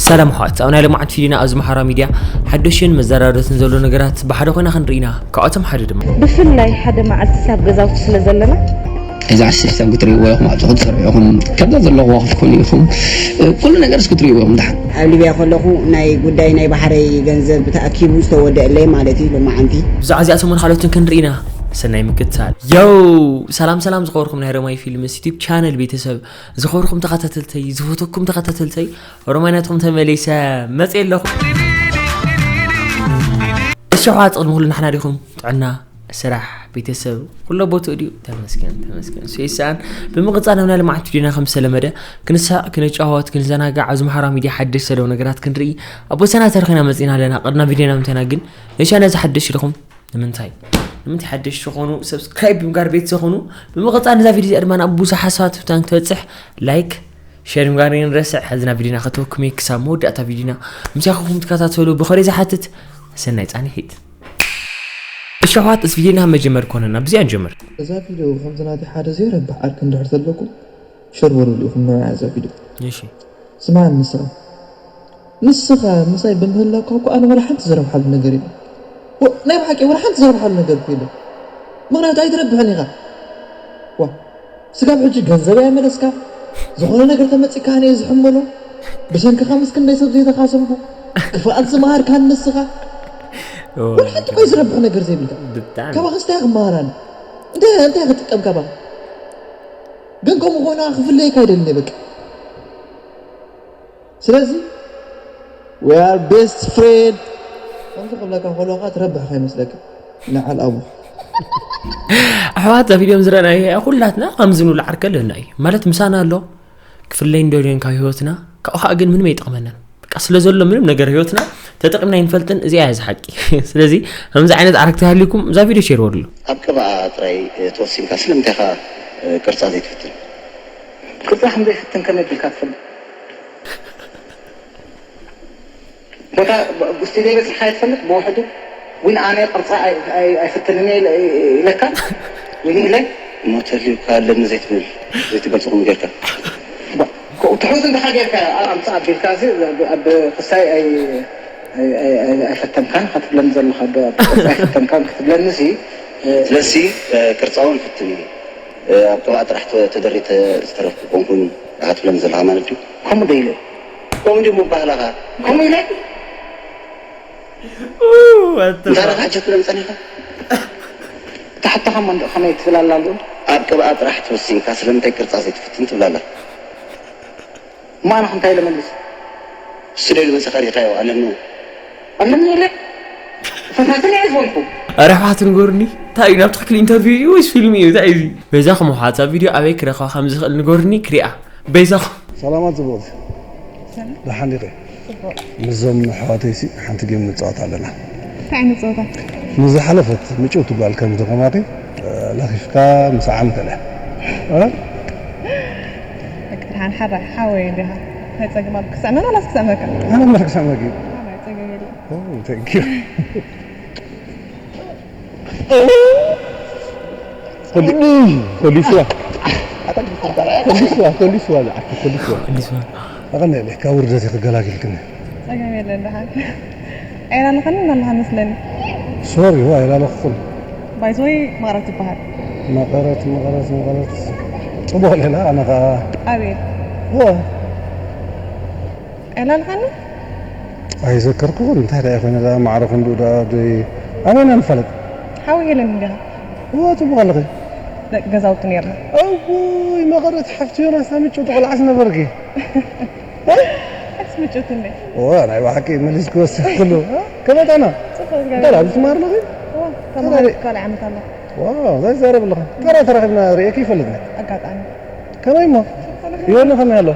ሰላም ኣሕዋት፣ ኣብ ናይ ሎማዓንቲ ቪድዮና ኣብዚ ማሕበራዊ ሚድያ ሓደሽን መዘራረብትን ዘሎ ነገራት ብሓደ ኮይና ክንርኢ ኢና። ካብኣቶም ሓደ ድማ ብፍላይ ሓደ መዓልቲ ኣብ ገዛውቲ ስለ ዘለና እዚ ዓሰርተ ሳብ ክትርእይዎ ኢኹም፣ ኣብቲ ክትሰርሑ ኢኹም፣ ከምዛ ዘለኹዋ ክትኮኑ ኢኹም። ኩሉ ነገር እስኪ ትርእይዎ ኢኹም። ደሓን ኣብ ሊብያ ከለኹ ናይ ጉዳይ ናይ ባሕረይ ገንዘብ ተኣኪቡ ዝተወደአለይ ማለት እዩ። ሎማዓንቲ ብዛዕባ እዚኣቶምን ካልኦትን ክንርኢ ኢና። ሰናይ ምክትታል። ዮው! ሰላም ሰላም ዝኸበርኩም ናይ ሮማይ ፊልምስ ዩቲዩብ ቻነል ቤተሰብ፣ ዝኸበርኩም ተኸታተልተይ፣ ዝፈተኩም ተኸታተልተይ፣ ሮማይ ናትኩም ተመሊሰ መፅየ ኣለኹ። እሺ ኣሕዋት፣ ቅድሚ ኩሉ ናሕና ዲኹም? ጥዕና፣ ስራሕ፣ ቤተሰብ ኩሎ ቦትኡ ድዩ? ተመስገን ተመስገን። እሱ ይሰኣን። ብምቕፃል ናብ ናይ ልምዓት ቪድዮና ከም ዝተለመደ ክንሳቕ፣ ክንጫወት፣ ክንዘናጋዕ፣ ኣብዚ ማሕበራዊ ሚድያ ሓደሽ ዘለዉ ነገራት ክንርኢ ኣብ ወሰና ተረኺና መፂና ኣለና። ቅድና ቪድዮና ምንተና ግን ነሻ ነዚ ሓደሽ ኢልኹም ንምንታይ ንምንታይ ሓደሽ ዝኾኑ ሰብስክራይብ ብምጋር ቤት ዝኾኑ። ብምቕፃል ነዛ ቪድዮ እዚኣ ድማ ናብ ብዙሓት ሰባት ፍታን ክትበፅሕ ላይክ፣ ሸር ምግባር ንረስዕ። ሕዚ ናብ ቪድዮና ከተወኩም እየ። ክሳብ መወዳእታ ቪድዮና ምሳኹም ትከታተሉ ብኸሪ ዝሓትት ሰናይ ፃንሒት። እሺ ኣሕዋት፣ እስ ቪድዮና መጀመር ኮነና ብዚኣ ንጀምር። እዛ ቪድዮ ከምዚ ናተይ ሓደ ዘይረብሕ ዓርኪ እንድሕር ዘለኩም ሸር በሉሉ ኢኹም ንብዓ እዛ ቪድዮ። እሺ ስማዕ ንስኻ ንስኻ ምሳይ ብምህላውካ እኮ ኣነ ወላ ሓንቲ ዝረብሓሉ ነገር የለን። ወ- ናይ ብሓቂ ወላ ሓንቲ ዝረብሓሉ ነገር እኮ የለን። ምኽንያቱ ኣይትረብሕን ኢኻ። ዋ ስጋብ ሕጂ ገንዘብ ኣይመለስካ፣ ዝኾነ ነገር ተመፂካ ኣነ እየ ዝሕመሎ። ብሰንክኻ ምስ ክንደይ ሰብ ዘይተኻሰምኩ፣ ክፍኣት ዝመሃርካኒ ንስኻ። ወላ ሓንቲ እኮ ዝረብሕ ነገር ዘይብልካ። ብጣዕሚ ካባኸ እንታይ ክመሃር ኣነ? እንታይ እንታይ ክጥቀም ካባኻ? ግን ከምኡ ኮይኑ ክፍለየካ ኣይደልን እየ በቃ። ስለዚ we are best friend ከምዚ ክብለካ ከለኻ ትረብሕ ከይመስለካ። ንዓል ኣቡ ኣሕዋት ኣብ ቪድዮም ዝረኣናዮ ኩላትና ከምዚ ንብሎ ዓርከ ኣለና እዩ ማለት ምሳና ኣሎ። ክፍለይ እንደልዮን ካብ ህይወትና ካብኡ ከዓ ግን ምንም ኣይጠቕመናን። በቃ ስለ ዘሎ ምንም ነገር ህይወትና ተጠቂምና ኣይንፈልጥን። እዚኣ እያ እዚ ሓቂ። ስለዚ ከምዚ ዓይነት ዓርክቲ ሃልዩኩም እዛ ቪድዮ ሼር በሉሉ። ኣብ ቅብኣ ጥራይ ተወሲንካ ስለምንታይ ኢኻ ቅርጻ ዘይትፍትን? ቅርጻ ከም ዘይፍትን ከመይ ኣቢልካ ትፈልጥ? ቦታ ስቱድዮ በጺሕካ ኣይትፈልጥ? ብውሕዱ ዊን ኣነ ቅርጻ ኣይ- ኣይ- ኣይፍትንን እየ ኢለ- ኢለካ? ዊን ኢለ? እሞ ተልዩካ ኣለኒ ዘይትብል ዘይትገልጽ ቁም ጌርካ። ትሑት እንድኻ ጌርካ ኣምጽእ ኣቢልካ እዚ ኣብ ክሳይ ኣይ- ኣይ- ኣይ- ኣይ- ኣይፈተንካን ክትብለኒ ዘለኻ ዶ ኣብ ቅርጻ ኣይፈተንካን ክትብለኒ ሲ ስለዚ ቅርጻውን ፍትን እዩ ኣብ ቅብኣ ጥራሕ ተደሪተ ዝተረፍኩ ኮንኩን ኢኻ ትብለኒ ዘለኻ ማለት ድዩ? ከምኡ ዶ ኢለ? ከምኡ ድዩ ምባህላኻ? ከምኡ ኢለ? እንታይ ኢኻ ሕጂ ትብለኒ ጸኒሕካ? እታ ሕቶኻ እሞ እንዶ ከመይ ትብል ኣላ ኣሉ? ኣብ ቅብኣ ጥራሕ ተወሲንካ ስለምንታይ ቅርጻ ዘይትፍትን ትብል ኣላ? እሞ ኣነ እንታይ ኢለ መልስ? ስደዱ መጽኻ ሪኻዮ ኣለኒ ኣለኒ ኢለ ፈታትን እየ ዝበልኩ። ኣረ ኣሕዋት ንገሩኒ፣ እንታይ እዩ ናብ ትኽክል ኢንተርቪው እዩ ወይስ ፊልም እዩ? እንታይ እዩ እዚ? በይዛኹም ኣሕዋት እዛ ቪድዮ ኣበይ ክረኽባ ከም ዝኽእል ንገሩኒ ክሪኣ። በይዛኹም። ሰላማት ጽቡቕቲ ደሓን ዲኺ? ምስዞም ኣሕዋተይሲ ሓንቲ ጌም ንጻወት ኣለና። እንታይ ዓይነት ጸወታ? ንዝሓለፈት ምጭውቲ ጓል ከምዚ ከማኺ ለኺፍካ ምስዓም ከለ በቃ ደሓን ሓራይ ሓወይ እንዲኻ። እንታይ ጸገም ኣሎ? ክስዕመና ዋላስ ክስዕመካ? ኣነ እምበር ክስዕመኪ እዩ። ሓራይ ጸገም የለን። Oh, thank you. ኮሊ- ኮሊስዋ ኮሊስዋ ኮሊስዋ ዝዓርኪ ኮሊስዋ ኣቐኒ ኢለ ካብ ውርደት ክገላግልክኒ ጸገም የለን ደሓን። ኣይላለኸኒ እናለኻ መስለኒ። ሶሪ ዋ ኣይላለኹኹን። ባይዞይ መቕረት ትበሃል። መቐረት መቐረት መቐረት ጽቡቕ ሌላ ኣነ ኸዓ ኣቤል ዋ ኣይላለኻኒ። ኣይዘከርኩኹን እንታይ ደኣ ኮይነ ደኣ ማዕረ ክንዱ ደኣ ደይ ኣበይና ንፋለጥ ሓዊ ሄለን እንዲኻ። ዋ ጽቡቕ ኣለኺ ደቂ ገዛውቲ ነርና። እውይ መቐረት ሓፍቲ ዮናስ ኣምጭውቲ ቆልዓስ ነበርኪ ኣስ ምጭውቲ እንደ ዋ ናይ ብሓቂ መሊስ ክወስድ ክሉ ከመይ ጣና ጽቡቕ እንታይ ደኣ ብትማር ኣለኺ ተማሃሪት ካልኣይ ዓመት ኣለኹ። ዋው እንታይ ትዛረብ ኣለኻ ተራ ተራኺብና ርእየኪ ይፈልጥኒ ኣጋጣሚ ከመይ እሞ ይወኒ ከመይ ኣሎ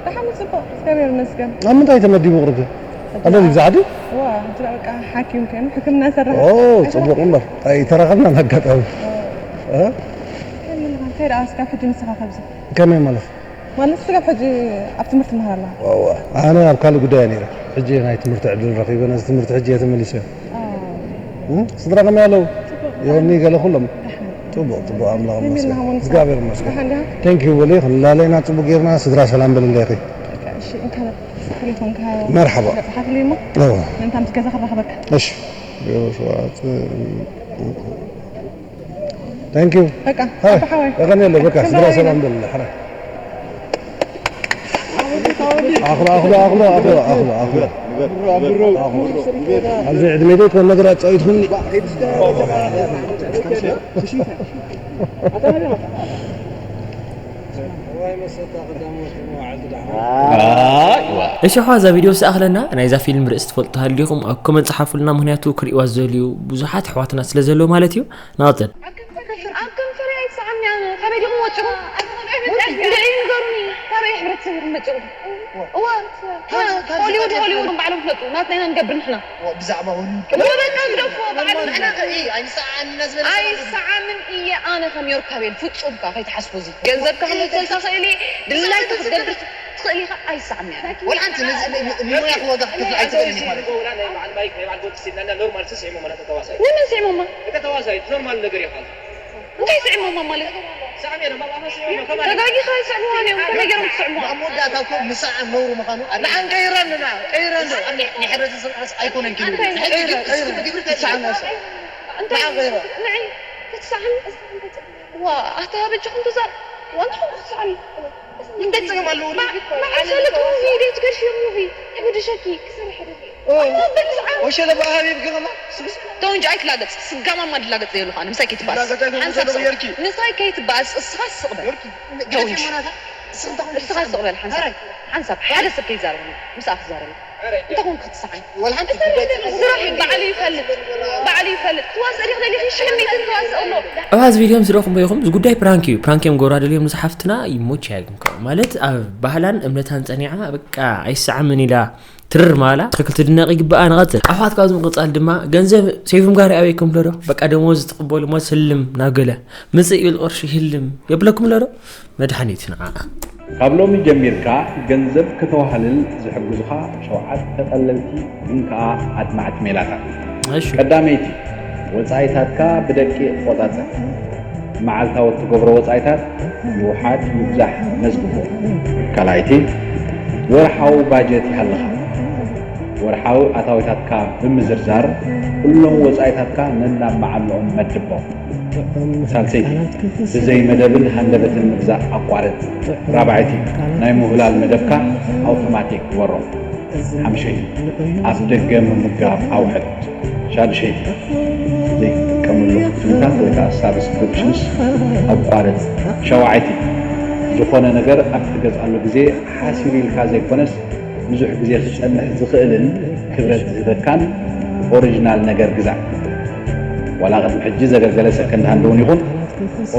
ደሓን እዩ ጽቡቕ እግዚኣብሔር ይመስገን። ኣብ ምንታይ ተመዲቡ ቅርብ ኣሎ ድዩ ብዛዕዲ ዋ ሕጂ ደኣ በቃ ሓኪም ኮይኑ ሕክምና ሰርሕ ኦ ጽቡቕ እምበር ኣይተራኸብናን ኣጋጣሚ እ? እንታይ ደኣ እስካብ ሕጂ ንስኻ ካብዚ ከመይ ማለት ማለት ስጋብ ሕጂ ኣብ ትምህርቲ ትመሃር ኣለኻ? ዋዋ ኣነ ኣብ ካልእ ጉዳይ ነይረ ሕጂ ናይ ትምህርቲ ዕድል ረኺበ ነዚ ትምህርቲ ሕጂ እየ ተመሊሰ እ? ስድራ ከመይ ኣለዉ የወኒ ገለ ኩሎም ጽቡቕ ጽቡቕ ኣምላኽ ይመስገን እግዚኣብሔር ይመስገን thank you በሊ ክንላለና ጽቡቕ ጌርና ስድራ ሰላም በል እንዳ ኢኺ እሺ እንካ ይኹንካ። መርሓባ። በጽሓትለይ እሞ እዋ ምእንታ ምስ ገዛኻ ክረኽበካ። እሺ። ሸውዓተ ታንክ ዩ። በቃ ሃይ ኣባ ሓወይ። የቐንየለይ በቃ ስድራ ሰላም በል። ሕራይ ኣኽሎ ኣኽሎ ኣኽሎ ኣኽሎ ኣኽሎ ኣኽሎ ኣኽሎ ኣኽሎ ኣብዚ ዕድሜ ዶ ትኾን ነገራት ጸዊትኩኒ። እሺ ኣሕዋ እዛ ቪድዮ ዝኣኽለና ናይዛ ፊልም ርእሲ ትፈልጡ ሃሊኹም ኣብ ኮመንት ጸሓፉልና፣ ምኽንያቱ ክርእይዋ ዝደልዩ ብዙሓት ኣሕዋትና ስለ ዘለዉ ማለት እዩ። ንቐጽል። ኣብ ከንፈረይ ኣይትስዓምኒ ኣነ ካበይ ዲኹም ወፂኹም? እንድዒ ንገሩኒ ካበይ ሕብረተሰብ ኢኹም መፂኹም? እዋ ሆሊውድ ሆሊውድ ባዕሎም ክመፁ ናትና ኢና ንገብር ንሕና። ብዛዕባ ሆሊውድ እሞ በቃ ግደፎ ባዕሎም ንሕና ኣይንሰዓዓን ኢና ዝበለ ኣይሰዓምን እየ ኣነ ከም ዮርካቤል ፍፁም ከ ከይትሓስቡ እዚ ገንዘብካ ክመፀልካ ክእል ድላይካ ክትገብር ትኽእል ኢኻ ኣይሰዓምን እየ ኣነ። ወላ ሓንቲ ነዚ ንሞያ ክዋጋ ክትከፍል ኣይትኽእልን ኢኻ ማለት እዩ። ንመን ስዒሞማ እንታይ ስዒሞማ ማለት ተጋጊኻ ይስዕምዋ እዮም ከመይ ገይሮም ትስዕምዋ ኣብ መወዳእታ እኮ ምስዓም ነውሪ ምዃኑ ኣላ። ንዓን ቀይረንና ቀይረን ናይ ሕብረተሰብ ዓስ ኣይኮነን ኪሉ ሕጂ ግን እስኪ ብግብሪ ተርእዮ። እንታይ ንዓን ቀይረ ንዒ ክትስዓም ዋ ኣታ በጃኹም ተዛር ዋንኹም ክትስዓም እንታይ ጸገም ኣለዎ? ማዕሰለት ሙቪ ደት ገርፊ ሙቪ ሕብድሸኪ ክሰርሕ ደፊ ወሸለ ብኣሃብ ይብግኸማ ቶንጅ ኣይትላገጽ ስጋማማ ድላገጽ የብልኻ ንምሳይ ከይትባስ ሓንሳብ ንሳይ ከይትባስ እስኻ ስቕበል ቶንጅ እስኻ ስቕበል ሓንሳብ ሓንሳብ ሓደ ሰብ ከይዛረብ ምሳኣ ክዛረብ እንተኾን ክትስዓን ወላ ሓንቲ ጉዳይ ስራሕ በዓሉ ይፈልጥ በዓሉ ይፈልጥ ትዋስእ ዲኽ ደሊኺ ሽሕን ሚእትን ትዋስእ ኣሎ ኣብ ሀዚ ቪድዮ ምስ ረኹም ኢኹም እዚ ጉዳይ ፕራንክ እዩ። ፕራንክ እዮም ገብራ ደልዮም ንዝሓፍትና ይሞች ያግም ማለት ኣብ ባህላን እምነታን ጸኒዓ በቃ ኣይሰዓምን ኢላ ትርር ማላ ትክክል ትድነቕ ይግባኣ። ንቐጽል ኣሕዋት ካብዚ ምቕጻል ድማ ገንዘብ ሴፍም ጋር ኣበይ ከምሎ ዶ በቃ ደሞዝ ትቕበሉ ሞ ስልም ናብ ገለ ምጽእ ይብል ቅርሺ ህልም የብለኩም ሎ ዶ መድሓኒት ንዓ ካብ ሎሚ ጀሚርካ ገንዘብ ከተዋህልል ዝሕግዙኻ ሸውዓተ ቀለልቲ ግን ከኣ ኣድማዕቲ ሜላታት። ቀዳመይቲ፣ ወጻኢታትካ ብደቂቕ ቆጻጸር። መዓልታዊ እትገብሮ ወጻኢታት ይውሓድ ይብዛሕ መዝግቦ። ካልኣይቲ፣ ወርሓዊ ባጀት ይሃልኻ። ወርሓዊ ኣታዊታትካ ብምዝርዛር ኩሎም ወጻኢታትካ ነናብ መዓልኦም መድቦም። ሳልሰይቲ፣ ብዘይ መደብን ሃንደበትን ምግዛእ ኣቋርጽ። ራብዐይቲ፣ ናይ ምውህላል መደብካ ኣውቶማቲክ ግበሮ። ሓምሸይቲ፣ ኣብ ደገ ምምጋብ ኣውዕል። ሻድሸይቲ፣ ዘይትጥቀመሉ ክፍልታት ወይ ከዓ ሳብስክሪፕሽንስ ኣቋርጽ። ሸውዓይቲ፣ ዝኾነ ነገር ኣብ ትገዝኣሉ ግዜ ሓሲሩ ኢልካ ዘይኮነስ ብዙሕ ግዜ ክጸንሕ ዝኽእልን ክብረት ዝህበካን ኦሪጅናል ነገር ግዛእ። ዋላ ቅድሚ ሕጂ ዘገልገለ ሰከንድ ሃንድ እውን ይኹን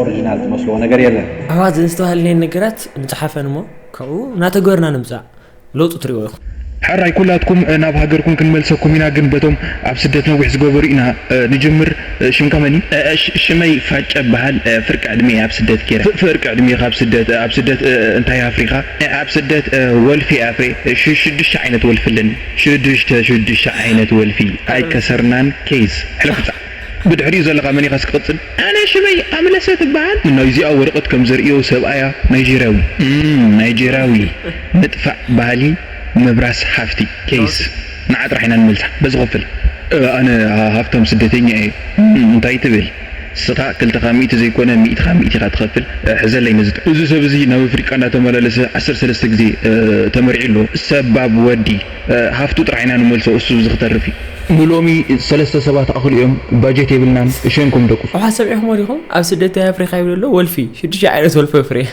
ኦሪጅናል ትመስልዎ ነገር የለን። ኣሕዋት ዘንስተባሃልናየን ነገራት ንጽሓፈን እሞ ካብኡ እናተገበርና ንምጻእ ለውጢ ትሪእዎ ኢኹም። ሕራይ ኩላትኩም ናብ ሃገርኩም ክንመልሰኩም ኢና ግን በቶም ኣብ ስደት ነዊሕ ዝገበሩ ኢና ንጅምር ሽምካ መን እዩ? ሽመይ ፋጨ በሃል ፍርቂ ዕድመ ኣብ ስደት ገይረ ፍርቂ ዕድመ ካብ ስደት ኣብ ስደት እንታይ ኣፍሪኻ ኣብ ስደት ወልፊ ኣፍሬ ሽዱሽተ ዓይነት ወልፊ ኣለኒ ሽዱሽተ ሽዱሽተ ዓይነት ወልፊ ኣይከሰርናን ኬዝ ሕለፍፃ ብድሕሪኡ ዘለኻ መን ኢኻስ ክቕጽል? ኣነ ሽመይ ኣምለሰት እበሃል። ናይዚኣ ወረቐት ከም ዘርእዮ ሰብኣያ ናይጀርያዊ። እም ናይጀርያዊ ምጥፋእ ባህሊ ምብራስ ሃፍቲ። ኬይስ ንዓ ጥራሕ ኢና ንመልሳ። በዚ ክፍል። ኣነ ሃፍታም ስደተኛ እየ። እም እንታይ ትብል? እስኻ ክልተኻ ሚእቲ ዘይኮነ ሚእትኻ ሚእቲ ኢኻ ትኸፍል። ሕዘለይ ነዚ ጥዑይ። እዚ ሰብ እዚ ናብ ኣፍሪቃ እንዳተመላለሰ ዓሰርተ ሰለስተ ግዜ ተመሪዑ ኣሎ። ሰባብ ወዲ። ሃፍቱ ጥራሕ ኢና ንመልሶ እሱ እዚ ክተርፍ እዩ። ንሎሚ ሰለስተ ሰባት ኣኽሉ እዮም ባጀት የብልናን እሸንኩም ደቁስ። ኣውሓ ሰሚዕኹሞ ዲኹም ኣብ ስደት እንታይ ኣፍሪኻ ይብል ኣሎ ወልፊ ሽዱሽተ ዓይነት ወልፊ ኣፍርየ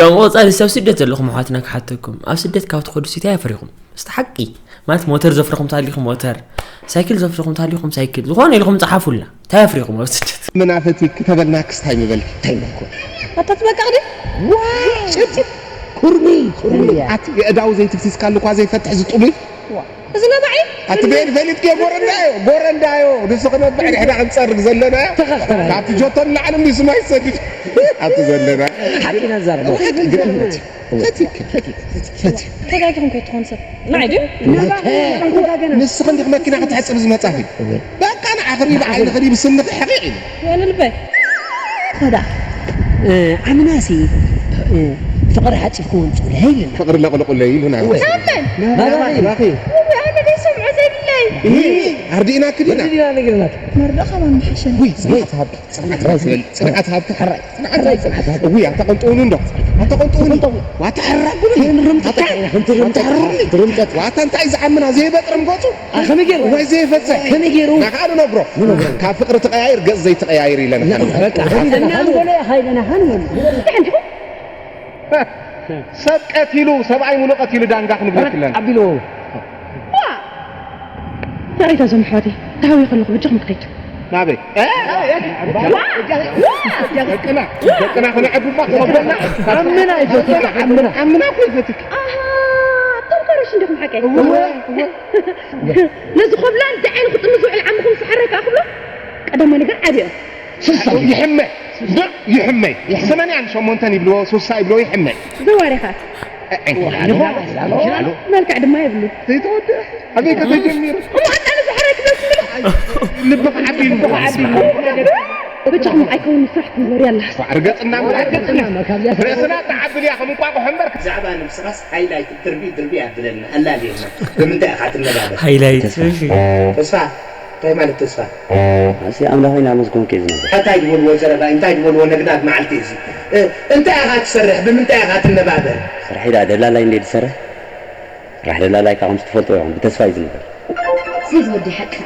ካብ ምቕፃል እዚ ኣብ ስደት ዘለኹም ኣሕዋትና ክሓተኩም ኣብ ስደት ካብ ትኸዱ ሲ እንታይ ኣፍሪኹም እስቲ ሓቂ ማለት ሞተር ዘፍረኹም ታሊኹም ሞተር ሳይክል ዘፍረኹም ታሊኹም ሳይክል ዝኾነ ኢልኹም ፀሓፉልና እንታይ ኣፍሪኹም ኣብ ስደት ምናፈቲ ክተበልና ክስታይ ምበል እንታይ ምኮ ኣታ ትበቃ ቅዲ ኩርሚ ኩርሚ ኣቲ የእዳው ዘይትፍሲስካ ልኳ ዘይፈትሕ ዝጡሚ እዚ ነባዒ ኣቲ ቤት ፈሊጥ ዲዮ ጎረንዳዮ ጎረንዳዮ ንሱ ክነብዕ ንሕና ክንጸርግ ዘለና ካብቲ ጆቶን ላዕሊ እንዲ ስማይ ሰግድ ኣብቲ ዘለና ሓቂ ነዛረብ ተጋግም ከይትኾን ሰብ ንዓይ ድዩ ንስኺ እንዲኽ መኪና ክትሕጽብ ዝመጻኺ በቃ ንዓኺ ሪኢ ብዓይንኺ ሪኢ ብስንኺ ሕቒ ኢሉ ወለ ልበይ ኸዳ ኣምናሲ ፍቕሪ ሓጺብክዎ ኣምጽኡለይ ኢልና። ፍቕሪ ለቕልቑለይ ኢሉና። እወ። ናመን? ናበይ? ናባኺ። እወ፣ ኣነ ደይሰምዖ ዘይብለይ። እሂ፣ ኣርዲእናኪ ዲና? ወዲ ዲና ነጊርናኪ። መርዶ ከማን ምሕሸን። ውይ፣ ጽንዓት ሃብኪ፣ ጽንዓት ሃብኪ፣ ጽንዓት ሃብኪ፣ ሕራይ፣ ጽንዓት ሃብኪ፣ ጽንዓት ሃብኪ። ውይ፣ ኣታ ቆንጥኡኒ እንዶ፣ ኣታ ቆንጥኡኒ። ቆንጥኡ። ዋታ ሕራጉኒ። ክንርምጠጥ ኣታ ኢና፣ ክንርምጠጥ። ዋታ ሕሩኒ። ክንርምጠጥ። ዋታ እንታይ ዝኣምና ዘይበጥርም ገጹ? ኣ፣ ከመይ ገይሩ? ወይ ዘይፈጽሕ? ከመይ ገይሩ? ናኻ ንነግሮ። ንነግሮ። ካብ ፍቕሪ ትቐያይር፣ ገጽ ዘይትቐያይር ኢለና። በቃ፣ ከመይ ገይሩ? እናንጎለ ሃይለና ሃንጎለ። ሰብ ቀቲሉ፣ ሰብኣይ ሙሉ ቀቲሉ ዳንጋ ክንብለኪ ኣለና። ኣቢልዎ። ዋ! ይቕሬታ እዞም ኣሕዋተይ፣ ተሃውየ ከለኹ በጃኹም ክትከይዱ። ናበይ? ዋ! ዋ! ደቅና፣ ደቅና ከነዕቢ እባ ክቐበልና። ዓምና ይፈትወና፣ ዓምና። ዓምና እኮ ይፈትክ። ኣሃ፣ ኣቶም ከረሽ እንዲኹም ሓቀይ። እወ፣ እወ። ነዚ ኮብላል እዚ ዓይኑ ክጥምዝ ውዕል ዓምኹም ዝሓረይ ከኣ ክብሎ ቀዳማይ ነገር ዓብዮ። ስልሳ ይሕመ። ዶ ይሕመ። ይሕመ። ሰማንያን ሸሞንተን ይብልዎ፣ ሱሳ ይብልዎ፣ ይሕመ። ዘዋሪኻ። እ-፣ እ-፣ እ-፣ መልክዕ ድማ የብሉ። ዘይተወደአ። ኣበይ ከተጀሚሩ? እሞ ኣጣሊ ዝሕረክ መስሉ። ልብኻ ዓቢ፣ ልብኻ ዓቢ። በጃኹም ኣይከውን ስራሕ ትንበሪ ኣላ። ርገጽና እምበር፣ ርገጽና። ርእስና ተዓብል እያ ከም እንቋቑሖ እምበር። ብዛዕባ ነብስኻስ ሃይላይት ድርቢ ድርቢ ኣብለና፣ ኣላልየና። ብምንታይ ኢኻ ትነባበር? ሃይላይት፣ ተስፋ። እሺ። ተስፋ። እንታይ ማለት ተስፋ? ኣሲ ኣምላኸይ እናመስገንኩ እየ ዝነብር። እንታይ ዝበልዎ ዘረባ፣ እንታይ ዝበልዎ ነግናግ መዓልቲ እዚ? እ፣ እንታይ ኢኻ ትሰርሕ? ብምንታይ ኢኻ ትነባበር? ስራሕ ኢላ ደላላይ እንደ ዝሰርሕ፣ ስራሕ ደላላይ ካብ ከምዚ ትፈልጥዎ ኢኹም፣ ብተስፋ እዩ ዝነብር። እዚ ወዲ ሓቅኻ።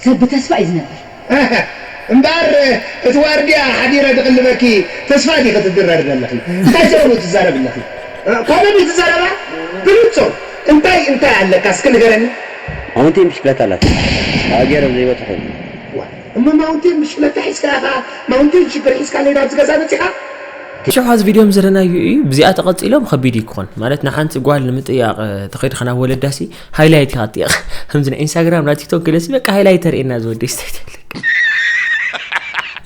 ሰብ ብተስፋ እዩ ዝነብር። እምበኣር እቲ ዋርድያ ሓዲረ ድቕልበኪ ተስፋ ዲኺ ትድረሪ ዘለኺ? እንታይ ዘረቡ ትዛረቢ ኣለኺ? ኮመን እዩ ትዛረባ? ብንጹር እንታይ እንታይ ኣለካ እስኪ ንገረኒ። ማውንቴን ብሽክለታ ኣላት። ኣብ ገረብ ዘይበጽሑ። ዋ፣ እሞ ማውንቴን ብሽክለታ ሒዝካ ኢኻ? ማውንቴን ሽግር ሒዝካ ለይ ናብዚ ገዛ መጺኻ? ሽሕ እዚ ቪድዮ ምዝረናዩ እዩ። ብዚኣ ተቐጺሎም ከቢድ እዩ ክኾን። ማለት ንሓንቲ ጓል ንምጥያቕ፣ እ፣ ተኸይድካ ናብ ወለዳሲ ሃይላይት ኢኻ ትጥየቕ። ከምዚ ናይ ኢንስታግራም፣ ናይ ቲክቶክ ገለሲ በቃ ሃይላይት ተርእየና ዝወደይ ስታይል።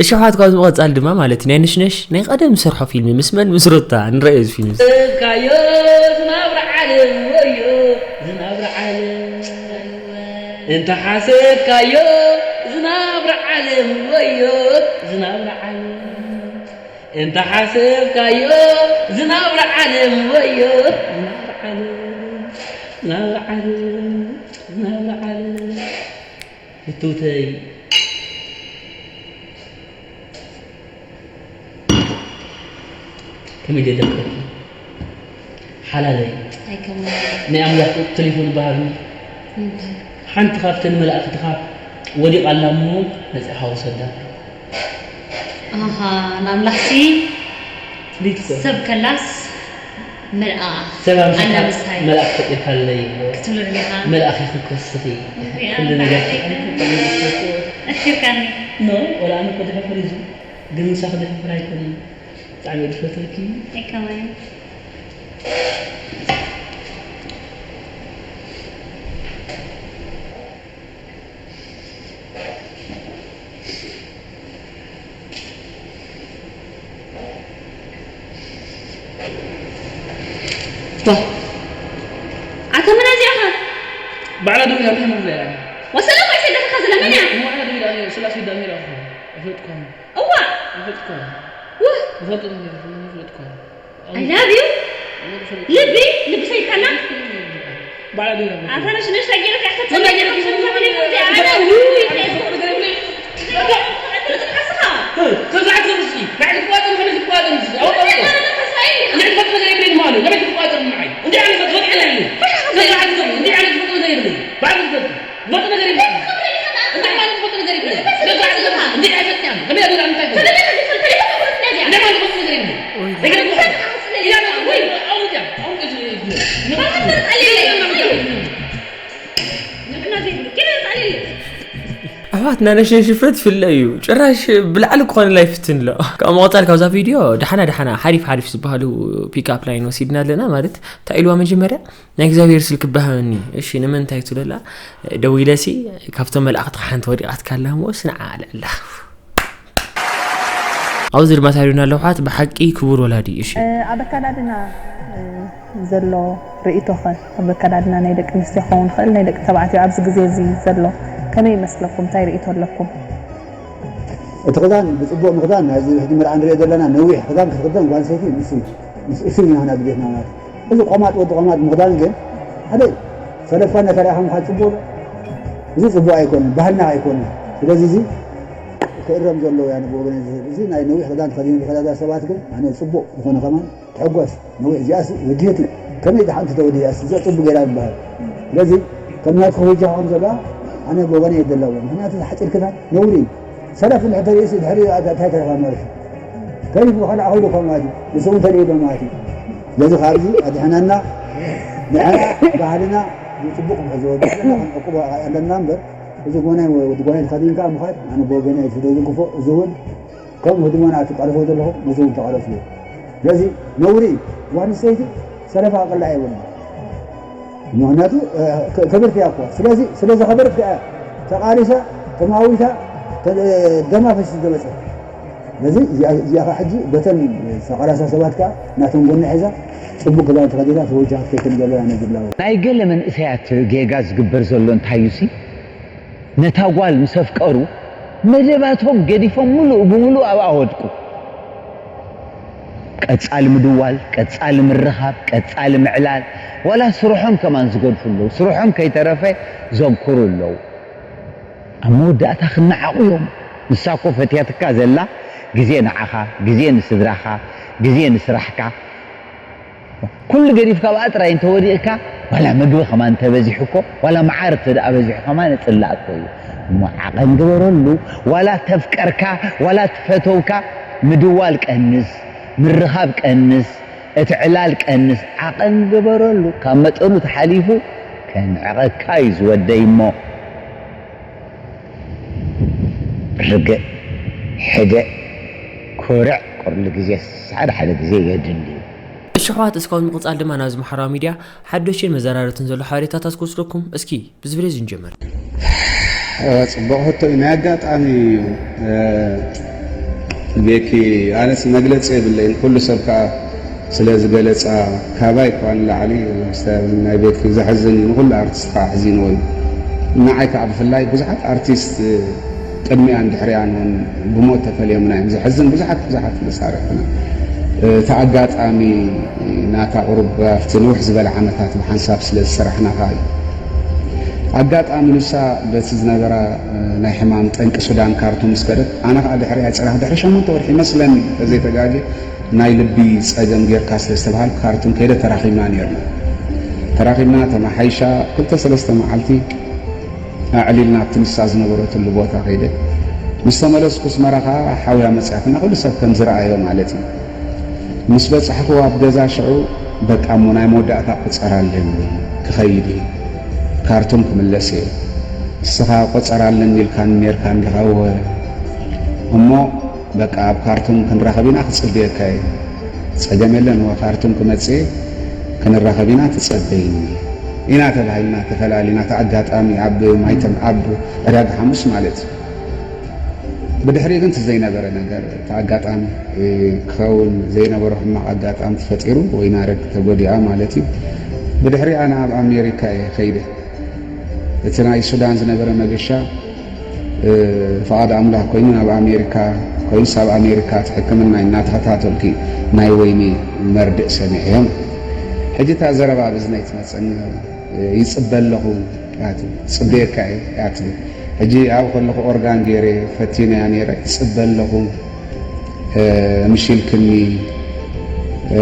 እሺ፣ ኣሕዋት፣ ካብዚ ምቕጻል ድማ ማለት ናይ ነሽነሽ ናይ ቀደም ዝሰርሖ ፊልም ምስ መን? ምስ ሩታ። ንረእዮ እዚ ፊልም እዚ። ስብካዮ ዝናብራ ዓለም ወዮ፣ ዝናብራ ዓለም። እንተ ሓሰብካዮ ዝናብራ ዓለም ወዮ፣ ዝናብራ ዓለም። እንተ ሓሰብካዮ ዝናብራ ዓለም ወዮ፣ ዝናብራ ዓለም፣ ዝናብራ ዓለም፣ ዝናብራ ዓለም። ፍትውተይ ከመይ ደደፍረኪ ሓላለይ። ኣይከምን። ናይ ኣምላኽ ቁጥጥር ይኹን ባህሪ። እንታይ? ሓንቲ ካብተን መላእኽቲ ካብ ወዲቓ ኣላ እሞ ነጺኻ ውሰዳ። ኣሃ፣ ንኣምላኽሲ ፍልይቲ እኮ። ሰብ ከላስ መልኣ ሰብ ኣምሳልካ ኣላ ምስታይ። መልኣኽ ፈጢርካለይ እሞ ክትብሎ ደሊኻ? መልኣኽ ኢኺ ክትወስኺ። እዚኣ ኩሉ ነገር እንታይ ተቐሚጡ። ኣሽኪርካኒ። ኖ፣ ወላ ኣነ እኮ ድሕፍር እዩ። ግን ምሳኺ ድሕፍር ኣይኮነን። ብጣዕሚ እየ ዝፈትወኪ። ኣይከማን። ዋ። ኣታ መን እዚኣ ኸ? ባዕላ ደው ኢላ እንታይ ማለት እያ? ወሰላም ኣይሰደኻ ዘላ መን እያ? እሞ ባዕላ ደው ኢላ እያ፣ ስላሴ ዳሜራ እኮ። ኣይፈልጥኳን። እዋ። ኣይፈልጥኳን። ዋ። ዝፈልጦ ነገር የለን፣ ኣይፈልጥኳን። I love you። ልቢ፣ ልቢ ሰይድካና? ባዕላ ደው ኢላ። ኣታ ነሽ ነሽ ታጌረካ ክትጽበ ወላ ገይረካ ገይረካ ክትጽበ ወላ ገይረካ ገይረካ ውይ፣ ውይ፣ ገይረካ ውይ። ገይረካ ውይ። ኣሕዋትና ነሽነሽ ድፍረት ይፍለ እዩ። ጭራሽ ብላዕሊ ክኾነላ ይፍትን ኣሎ። ካብ መቐጻል ካብዛ ቪድዮ ደሓና ደሓና ሓሪፍ ሓሪፍ ዝበሃሉ ፒክኣፕ ላይን ወሲድና ኣለና። ማለት እንታይ ኢልዋ መጀመርያ? ናይ እግዚኣብሔር ስልኪ እባ ሃበኒ። እሺ፣ ንምንታይ ትብለላ? ደዊለሲ ካብቶም መላእኽትኻ ሓንቲ ወዲቓትካ ኣላ እሞ ስንዓ ኣልዕላ። ኣብዚ ድማ ታሪኽና ኣለዉ ኣሕዋት፣ ብሓቂ ክቡር ወላዲ። እሺ። እ፣ ኣብ ኣከዳድና፣ እ፣ ዘሎ ርእይቶኸ? ኣብ ኣከዳድና ናይ ደቂ ኣንስትዮ ክኸውን ይኽእል፣ ናይ ደቂ ተባዕትዮ ኣብዚ ግዜ እዚ ዘሎ ከመይ ይመስለኩም? እንታይ ርእይቶ ኣለኩም? እቲ ክዳን ብጽቡቕ ምኽዳን፣ ናይዚ ሕጂ መርዓ ንሪኦ ዘለና ነዊሕ ክዳን ክትኽደን ጓል ኣንስተይቲ ምስ እሱ ኢና ድሌትና ማለት እዩ። እዚ ቆማጥ ወዲ ቆማጥ ምኽዳን ግን ሓደ ሰለፋ እናተረኣኻ ምኻድ ጽቡቕ እዩ። እዚ ጽቡቕ ኣይኮነን፣ ባህልና ኣይኮነን። ስለዚ እዚ ክእረም ዘለዎ እያ ብወገነይ ዝብል። እዚ ናይ ነዊሕ ክዳን ተኸዲኑ ዝኸዳዳ ሰባት ግን ኣነ ጽቡቕ ዝኾነ ከማን ተሐጎስ። ነዊሕ እዚኣስ ወዲህቲ ከመይ ደሓንቲ ተወዲያስ እዛ ጽቡቕ ገይራ ዝበሃል። ስለዚ ከም ናትኩ ወጃ ከም ዘላ ኣነ ብወገነይ የደለዎ። ምኽንያቱ ሓጺር ክዳን ነውሪ እዩ። ሰለፍ እንድሕር ተርእዩሲ ድሕሪ እንታይ ተረፋ ማለት እዩ። ተሪፉ ካልእ ኣኺሉ እኮ ማለት እዩ። ንሱ እውን ተርእዩ ዶ ማለት እዩ። ስለዚ ካብዚ ኣድሕነና፣ ንዓና ባህልና ብጽቡቕ ክንሕዞ፣ ንሕና ክንዕቅቦ ኣለና እምበር፣ እዚ ጓናይ ወዲ ጓናይ ተኸዲንካ ምኻድ፣ ኣነ ብወገነይ ኣይፍደግፎ። እዚ እውን ከም ህድሞና ትቃለሶ ዘለኹም፣ ነዚ እውን ተቃለስዎ። ስለዚ ነውሪ እዩ። ጓል ኣንስተይቲ ሰለፋ ክቅላዕ የብሉን። ምኽንያቱ፣ እ፣ ክ-፣ ክብርቲ እያ እኮ። ስለዚ፣ ስለ ዘኸበረት ከኣ ተቃሊሳ፣ ተማዊታ፣ ተ-፣ ደማ ፈሲሱ ዝመጸት። ስለዚ እዚኣ፣ እዚኣ ከኣ ሕጂ በተን ዝተቃላሳ ሰባት ከኣ ናቶም ጎኒ ሒዛ፣ ጽቡቅ ክዳን ተኸዲና ተወጃሃት ከይከም ዘለዋ ነግር ኣለዎ። ናይ ገለ መንእሰያት ጌጋ ዝግበር ዘሎ እንታይ እዩሲ፣ ነታ ጓል ምስ ኣፍቀሩ መደባቶም ገዲፎም ምሉእ ብምሉእ ኣብኣ ወድቁ። ቀጻሊ ምድዋል፣ ቀጻሊ ምርኻብ፣ ቀጻሊ ምዕላል፣ ዋላ ስርሖም ከማን ዝገድፉ ኣለዉ። ስርሖም ከይተረፈ ዘንክሩ ኣለዉ። ኣብ መወዳእታ ክነዓቑ እዮም። ንሳ እኮ ፈትያትካ ዘላ ግዜ ንዓኻ፣ ግዜ ንስድራኻ፣ ግዜ ንስራሕካ። ኩሉ ገዲፍካ ኣብኣ ጥራይ እንተወዲቕካ፣ ዋላ ምግቢ ከማን እንተበዚሑ እኮ፣ ዋላ መዓር እንተ ደኣ በዚሑ ከማን እጽላእ እኮ እዩ። እሞ ዓቐን ግበረሉ። ዋላ ተፍቀርካ፣ ዋላ ትፈተውካ፣ ምድዋል ቀንስ፣ ምርኻብ ቀንስ፣ እቲ ዕላል ቀንስ፣ ዓቐን ግበረሉ። ካብ መጠኑ ተሓሊፉ ከንዕቐካ እዩ ዝወደይ እሞ። ርግእ፣ ሕደእ፣ ኩርዕ፣ ቁርሊ ግዜ ሓደ ሓደ ግዜ የድሊ እዩ። እሺ ኣሕዋት፣ እስካብ ምቕጻል ድማ ናብዚ ማሕበራዊ ሚድያ ሓደሽትን መዘራረብትን ዘሎ ሓበሬታታት ክወስደኩም። እስኪ ብዝብሬዝ ንጀምር። እወ፣ ጽቡቕ ሕቶ እዩ። ናይ ኣጋጣሚ እዩ፣ እ፣ ቤኪ፣ ኣነስ መግለጺ የብለይን። ኩሉ ሰብ ከኣ ስለ ዝገለጻ፣ ካባይ እኳ ንላዕሊ፣ ናይ ቤኪ ዘሕዝን እዩ። ንኹሉ ኣርቲስት ከኣ ኣሕዚንዎ እዩ። ንዓይ ከኣ ብፍላይ ብዙሓት ኣርቲስት ቅድሚኣን ድሕሪኣን እውን ብሞት ተፈልዮምና እዮም። ዘሕዝን ብዙሓት ብዙሓት መሳርሕትና። እቲ ኣጋጣሚ ናታ ቁሩብ ኣብቲ ንውሕ ዝበለ ዓመታት ብሓንሳብ ስለ ዝሰራሕና ከኣ እዩ። ኣጋጣሚ ንሳ በቲ ዝነበራ ናይ ሕማም ጠንቂ ሱዳን ካርቱም ምስ ከደት፣ ኣነ ከኣ ድሕሪኣ ጽናሕ ድሕሪ ሸሞንተ ወርሒ ይመስለኒ፣ ተዘይተጋግየ፣ ናይ ልቢ ጸገም ጌርካ ስለ ዝተባሃልኩ ካርቱም ከይደ ተራኺብና ኔርና። ተራኺብና ተመሓይሻ ክልተ ሰለስተ መዓልቲ ኣዕሊልና ኣብቲ ንሳ ዝነበረትሉ ቦታ ከይደ። ምስ ተመለስኩ ኣስመራ ከኣ ሓውያ መጽያትና ኩሉ ሰብ ከም ዝረኣዮ ማለት እዩ። ምስ በጻሕኩ ኣብ ገዛ ሽዑ በቃ እሞ ናይ መወዳእታ ቆጸራ ኣለኒ ክኸይድ እየ። ካርቱም ክምለስ እየ። ንስኻ ቆጸራ ኣለኒ ኢልካኒ ኔርካ እንዲኻ እወ። እሞ በቃ ኣብ ካርቱም ክንራኸብ ኢና ክጽበየካ እየ። ጸገም የለን እወ ካርቱም ክመጽእ እየ ክንራኸብ ኢና ተጸበይኒ። ኢና ተባሂልና ተፈላሊና እቲ ኣጋጣሚ ኣብ ማይተም ኣብ ዕዳጋ ሓሙስ ማለት እዩ። ብድሕሪኡ ግን እቲ ዘይነበረ ነገር፣ እቲ ኣጋጣሚ፣ እ፣ ክኸውን ዘይነበሮ ሕማቕ ኣጋጣሚ ተፈጢሩ፣ ወይናረግ ተጎዲኣ ማለት እዩ። ብድሕሪኣ ናብ ኣሜሪካ እየ ከይደ። እቲ ናይ ሱዳን ዝነበረ መገሻ፣ እ፣ ፍቓድ ኣምላኽ ኮይኑ ናብ ኣሜሪካ ኮይኑስ ኣብ ኣሜሪካ እቲ ሕክምና እናተኸታተልኩ ናይ ወይኒ መርድእ ሰሚዐዮ። ሕጂ እታ ዘረባ ኣብ እዝነይ ትመጸኒ፣ እ፣ ይጽበ ኣለኹ እያ ትብል። ጽበየካ እየ እያ ትብል። ሕጂ ኣብኡ ከለኹ ኦርጋን ገይረ ፈቲነያ ነይረ። ይጽበ ኣለኹ፣ እ፣ ምሽ ኢልክኒ፣ እ፣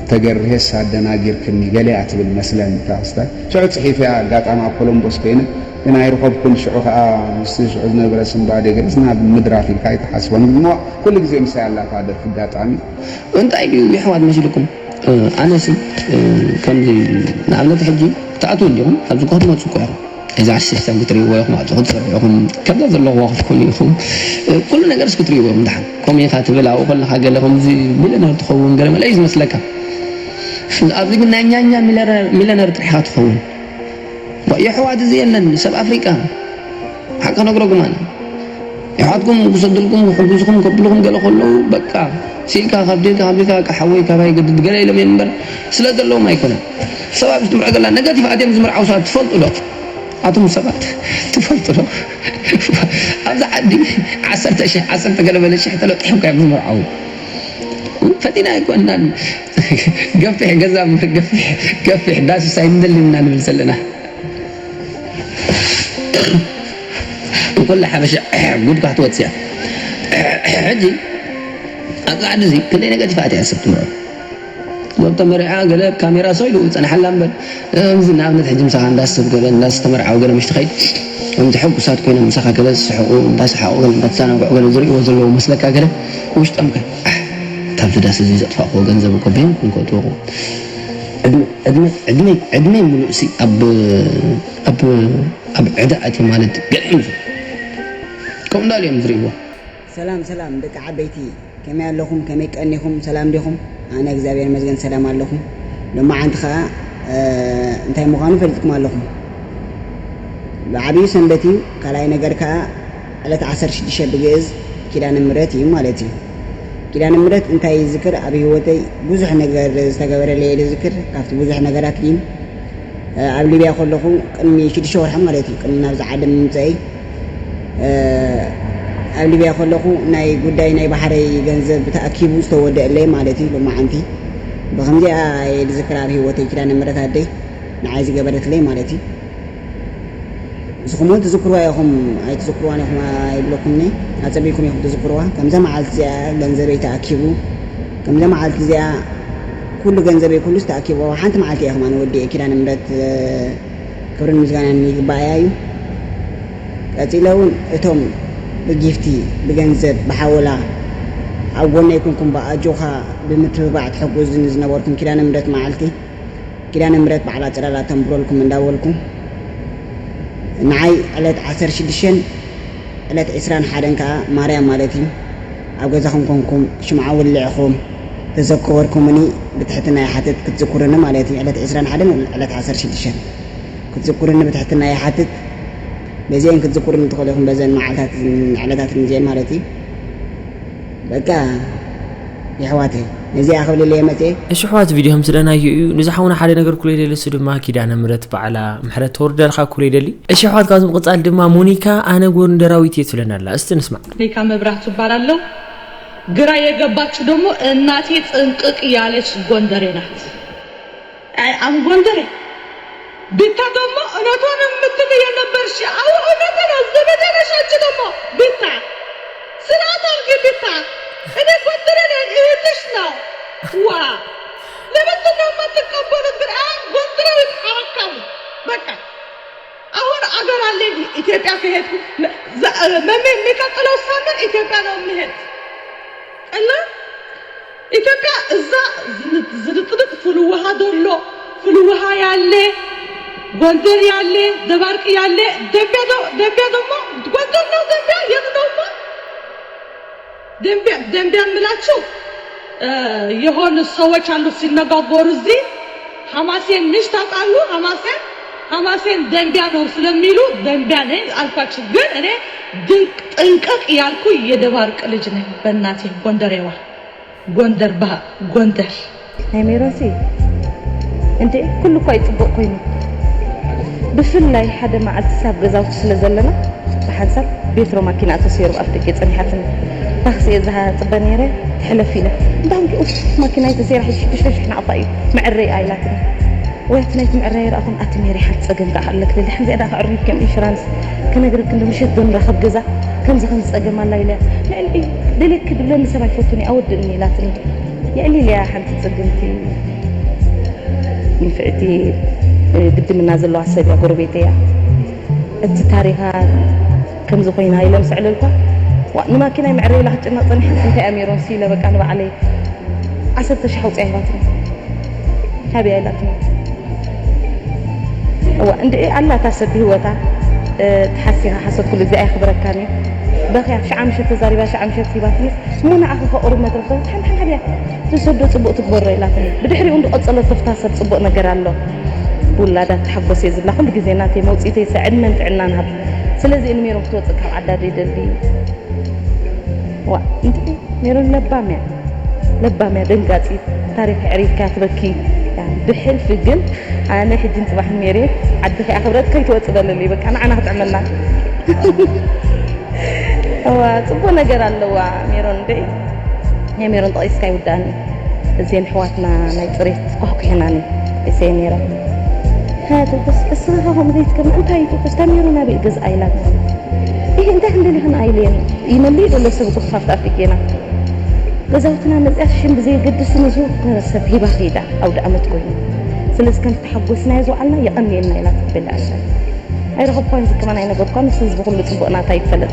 ተገርሄስ ኣደናጊርክኒ ገለ እያ ትብል መስለኒ እታ ክስታይ። ሽዑ ጽሒፈያ ኣጋጣሚ ኣብ ኮሎምቦስ ኮይነ ግን ኣይረኸብኩን። ሽዑ ከኣ ምስቲ ሽዑ ዝነበረ ስንባዴ ገለስ ናብ ምድራፍ ኢልካ ኣይትሓስቦን። እሞ ኩሉ ግዜ ምሳይ ኣላ እታ ደርፊ ኣጋጣሚ። እንታይ ድዩ የሕዋት መሲልኩም? እ፣ ኣነሲ፣ እ፣ ከምዚ ንኣብነት ሕጂ ትኣትዉ እንዲኹም፣ ኣብዚ እኳ ትመጹ እኳ ኢኹም። እዚ ዓሰርተ ሽሕሳብ ክትርእይዎ ኢኹም፣ ኣብዚ ክትሰርሑ ኢኹም፣ ከምዛ ዘለኹዋ ክትኮኑ ኢኹም። እ፣ ኩሉ ነገርስ ክትርእይዎ ኢኹም። ደሓን ከምኡ ኢኻ ትብል፣ ኣብኡ ከለኻ ገለ ከምዚ ሚልዮነር ትኸውን፣ ገለ መለ እዩ ዝመስለካ። ኣብዚ ግን ናይ ኛኛ ሚልዮነር፣ ሚልዮነር ጥራሕ ኢኻ ትኸውን። ዋ፣ የሕዋት እዚ የለን፣ ሰብ ኣፍሪቃ። ሓቂ ክነግረኩም ኣነ። የሕዋትኩም ክሰድልኩም፣ ክሕግዝኹም፣ ከብልኹም ገለ ከለዉ፣ በቃ፣ ሲልካ ካብ ደልካ፣ ካብ ደልካ፣ በቃ፣ ሓወይ፣ ካባይ ግድድ ገለ ኢሎም እዮም እምበር፣ ስለ ዘለዎም ኣይኮነን። ሰብ ኣብዚ ትምርዖ ዘላ፣ ነገቲቭ ኣትዮም ዝምርዓዉ ሰባት ትፈልጡ ዶ? ኣቱም ሰባት፣ ትፈልጡ ዶ? ኣብዚ ዓዲ ዓሰርተ ሽሕ፣ ዓሰርተ ገለ በለ ሽሕ ተለጢሖም እዮም ዝምርዓዉ። ፈጢና ኣይኮናን። ገፊሕ ገዛ፣ ገፊሕ፣ ገፊሕ ዳስ ኣይንደልን ኢና ንብል ዘለና። ኩላ ሓበሻ ጉድካ ክትወፅእ እያ። ሕጂ ኣብ ቃዕዲ እዚ ክንደይ ነገር ትፋእት እያ ሰብ ትምሮ። ወቅተ መሪዓ ገለ ኣብ ካሜራ ሰው ኢሉ ጸናሓላ እምበር፣ እምዚ ንኣብነት ሕጂ ምሳኻ እንዳስ ሰብ ገለ እንዳስ ተመርዓው ገለ ምሽ ትኸይድ፣ ከምዚ ሕጉሳት ኮይኖም ምሳኻ ገለ ዝስሕቑ፣ እንዳሰሓቑ ገለ እንዳተዛናግዑ ገለ ዝርእይዎ ዘለዉ መስለካ ገለ፣ ውሽጦም ከ ኣሕ፣ ካብዚ ዳስ እዚ ዘጥፋእክዎ ገንዘብ እኮ በይንኩም ከእትወኹ። ዕድመ ዕድመ ዕድመ ዕድመ ሙሉእ ሲ ኣብ ኣብ ኣብ ዕዳ ኣትዩ ማለት ገለ እዩ። ከምኡ እንዳሉ እዮም ዝርእይዎ። ሰላም ሰላም ደቂ ዓበይቲ፣ ከመይ ኣለኹም? ከመይ ቀኒኹም? ሰላም ዲኹም? ኣነ እግዚኣብሔር ይመስገን ሰላም ኣለኹ። ሎማዓንቲ ኸኣ እንታይ ምዃኑ ፈሊጥኩም ኣለኹም። ብዓብዩ ሰንበት እዩ። ካልኣይ ነገር ከኣ ዕለት ዓሰርተ ሽዱሽተ ብግእዝ ኪዳነ ምሕረት እዩ ማለት እዩ። ኪዳነ ምሕረት እንታይ ይዝክር? ኣብ ህይወተይ ብዙሕ ነገር ዝተገበረለይ እየ ዝዝክር። ካብቲ ብዙሕ ነገራት ግን ኣብ ሊብያ ከለኹ ቅድሚ ሽዱሽተ ወርሒ ማለት እዩ፣ ቅድሚ ናብዚ ዓዲ ምምፀእይ ኣብ ሊብያ ከለኹ ናይ ጉዳይ ናይ ባሕረይ ገንዘብ ተኣኪቡ ዝተወደአለይ ማለት እዩ። ሎማዓንቲ ብከምዚኣ እየ ዝዝክራ ኣብ ህይወተይ ኪዳነ ምሕረት ኣደይ ንዓይ ዝገበረትለይ ማለት እዩ። ንስኹም እውን ትዝክርዋ ኢኹም ኣይትዝክርዋን ኢኹም ኣይብለኩምኒ፣ ኣፀቢኩም ኢኹም ትዝክርዋ። ከምዛ መዓልቲ እዚኣ ገንዘበይ ተኣኪቡ፣ ከምዛ መዓልቲ እዚኣ ኩሉ ገንዘበይ ኩሉስ ተኣኪቡ፣ ሓንቲ መዓልቲ እያ ከማን ወዲኤ። ኪዳነ ምሕረት ክብርን ምስጋናን ይግባኣያ እዩ። ቀፂለ እውን እቶም ብጊፍቲ ብገንዘብ ብሓወላ ኣብ ጎነይ ኩንኩም ብኣጆኻ ብምትብባዕ ትሕጉዝኒ ዝነበርኩም ኪዳነ ምሕረት መዓልቲ ኪዳነ ምሕረት ባዕላ ፅላላ ተንብረልኩም እንዳበልኩ ንዓይ ዕለት ዓሰርተ ሽዱሽተን ዕለት ዕስራን ሓደን ከዓ ማርያም ማለት እዩ ኣብ ገዛኹም ኮንኩም ሽምዓ ውልዕኹም ተዘከወርኩምኒ ብትሕትና ይሓትት ክትዝክሩኒ ማለት እዩ። ዕለት ዕስራን ሓደን ዕለት ዓሰርተ ሽዱሽተን ክትዝክሩኒ ብትሕትና ይሓትት። በዚአን ክትዝክሩኒ ትኽእሉ ኢኹም በዘን መዓልታት ዕለታትን እዚአን ማለት እዩ። በቃ የሕዋተይ ነዚኣ ክብልለየ መፅየ። እሺ ኣሕዋት ቪድዮ ከምዝለናዮ እዩ። ንዝሓውና ሓደ ነገር ኩለይ ደለሱ ድማ ኪዳነ ምረት ባዕላ ምሕረት ተወርደልካ ኩለይ ደሊ። እሺ ኣሕዋት ካብዚ ምቕፃል ድማ ሞኒካ ኣነ ጎንደራዊት እየ ትብለና ኣላ። እስቲ ንስማዕ። ሞኒካ መብራህቱ እባላለሁ። ግራ የገባችሁ ደግሞ እናቴ ጥንቅቅ ያለች ጎንደሬ ናት። አይ አም ጎንደሬ። ቤታ ደግሞ እውነቷን የምትል የነበርሽ። አዎ እውነቴ ነው። ዘመዴ ነሽ አንቺ ደግሞ ቤታ። ስርዓት አድርጊ ቤታ። እኔ ጎንደሬ ነኝ እህትሽ ነው። ዋ ለምንድን ነው የማትቀበሉት ግን? አይ ጎንደሬ አረካሙ በቃ አሁን አገር አለኝ ኢትዮጵያ ከሄድኩ መ- ዘ- መ- የሚቀጥለው ሳምንት ኢትዮጵያ ነው የምሄድ እና ኢትዮጵያ እዛ ዝንጥንጥ ፍል ውሃ ዘሎ ፍል ውሃ ያለ ጎንደር ያለ ደባርቅ ያለ ደንቢያ ደ- ደንቢያ ደግሞ ጎንደር ነው ደንቢያ የት ነው እኮ ደንቢያ ደንቢያ የምላችሁ የሆኑ ሰዎች አሉ ሲነጋገሩ እዚህ ሐማሴን ምሽ ታውቃሉ? ሐማሴን ሐማሴን ደንቢያ ነው ስለሚሉ ደንቢያ ነኝ አልኳችሁ። ግን እኔ ድንቅ ጥንቅቅ ያልኩ የደባርቅ ልጅ ነኝ። በእናቴ ጎንደሬዋ ጎንደር ባ ጎንደር ናይ ሜሮንሲ እንዴ ኩሉ እኳ እዩ ፅቡቕ ኮይኑ ብፍላይ ሓደ መዓልቲ ሳብ ገዛውቲ ስለ ዘለና ብሓንሳብ ቤትሮ ማኪና ተሰይሩ ኣብ ደገ ፀኒሓትኒ ታክሲ እየ ዝሃፅበ ነይረ ትሕለፍ ኢለ እንዳንኪ ኡፍ ማኪና ተሰይራ ሕጂ ሽዱሽተ ሽሕ ናቕፋ እዩ መዕረይ ኣይላትኒ ወያት ናይቲ መዕረይ ረኣኹም ኣቲ ሜሪ ሓንቲ ፀገም ከኣ ኣለክ ልሊ ሓንዚኣ ዳ ከዕርዩት ከም ኢንሹራንስ ክነግረክ እንዶ ምሸት ዶ ንራኸብ ገዛ ከምዚ ከምዚ ፀገም ኣላ ኢለ ልዕሊ ደልየኪ ድብለኒ ሰብ ኣይፈቱን እዩ ኣወድእኒ ኢላትኒ የዕሊለያ ሓንቲ ፅግምቲ ንፍዕቲ ድድምና ዘለዋ ሰብ እያ ጎረቤተይ እያ እቲ ታሪኻ ከምዚ ኮይና ኢለ ምስ ኣዕለልኳ ዋእ ንማኪናይ መዕረይ ኢላ ክትጭነቕ ፀኒሓ እንታይ እያ ሜሮን ሲ ኢለ በቃ ንባዕለይ ዓሰርተ ሽሕ ኣውፅኣ ሂባትኒ ሃብያ ኢላትኒ እዋ እንድዒ ኣላ እታ ሰብ ብህይወታ ተሓሲኻ ሓሶት ኩሉ ግዜ ኣየኽብረካን እዩ በኽያ ሽዓ ምሸት ተዛሪባ ሽዓ ምሸት ሂባትኒ እሞ ንዓኺ ከ ቁሩብ መድረኽ ዶ ሓንቲ ሓንቲ ሃብያ ትሰዶ ጽቡቅ ትግበሮ ኢላትኒ ብድሕሪኡ እንዶ ቀጸለቶ ፍታ ሰብ ጽቡቅ ነገር ኣሎ ብውላዳ ትሓጎስ እየ ዝብላ ኩሉ ግዜ ናተይ መውጺኢተይ ሰ ዕድመን ጥዕናን ሃብ ስለዚ እየ ንሜሮን ክትወጽእ ካብ ዓዳ ደይደሊ ዋ እንድዒ ሜሮን ለባም እያ ለባም እያ ደንጋጺት ታሪኽ ኣዕሪፍካ ትበኪ ብሕልፊ ግን ኣነ ሕጅን ጽባሕን ሜሬ ዓድኺ ኣኽብረት ከይትወጽእ በለለይ በቃ ንዓና ክጥዕመና እዋ ጽቡቅ ነገር ኣለዋ ሜሮን ደይ ናይ ሜሮን ጠቒስካ ይውዳእኒ። እዘን ኣሕዋትና ናይ ጽሬት ኳሕኩሕናኒ እሰየ ሜሮን። ሃ፣ ትኩስ፣ እስኻ ከምኡ ዘይትገብር፣ እንታይ ትኩስ? እታ ሜሮን ኣበይ ገዝኣ ኢላትኒ። ይሄ እንታይ ክንደሊ ኢኽን ኣይለየን። ይመልእ ዘሎ ሰብ እኮ ካብቲ ኣፍሪቄና። ገዛውትና መጽያት ሽም ብዘየገድስ ንዝወከረ ሰብ ሂባ ከይዳ ኣውደ ኣመት ኮይኑ። ስለዚ ከምቲ ተሓጎስናዮ ዝወዓልና የቐንየልና ኢላ ትብል ኣላ። ኣይረኸብኳን ዝከማን ኣይነገርኳን፣ ንሱ ህዝቢ ኩሉ ጽቡቕ ናታ ይፈለጥ።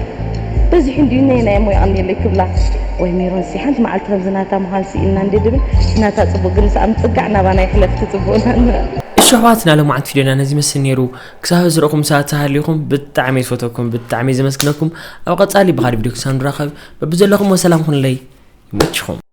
በዚሑ እንድዩ ነይ ናይ እሞ የቐንየለይ ክብላ። ወይ ሜሮን ሲ ሓንቲ መዓልቲ ከምዚ ናታ ምዃን ስኢልና እንዲ ድብል ናታ ጽቡቕ ግን ሰኣም ጽጋዕ ናባና ይሕለፍ ትጽቡቕና። እሺ ኣሕዋትና፣ ሎማዓንቲ ቪድዮና ነዚ መስል ነይሩ። ክሳብ ዝረእኹም ሰባት ተሃሊኹም ብጣዕሚ ዝፈተኩም፣ ብጣዕሚ ዘመስግነኩም። ኣብ ቀጻሊ ብኻልእ ቪድዮ ክሳብ ንራኸብ በብዘለኹም ሰላም ኩኑለይ። ይመችኹም።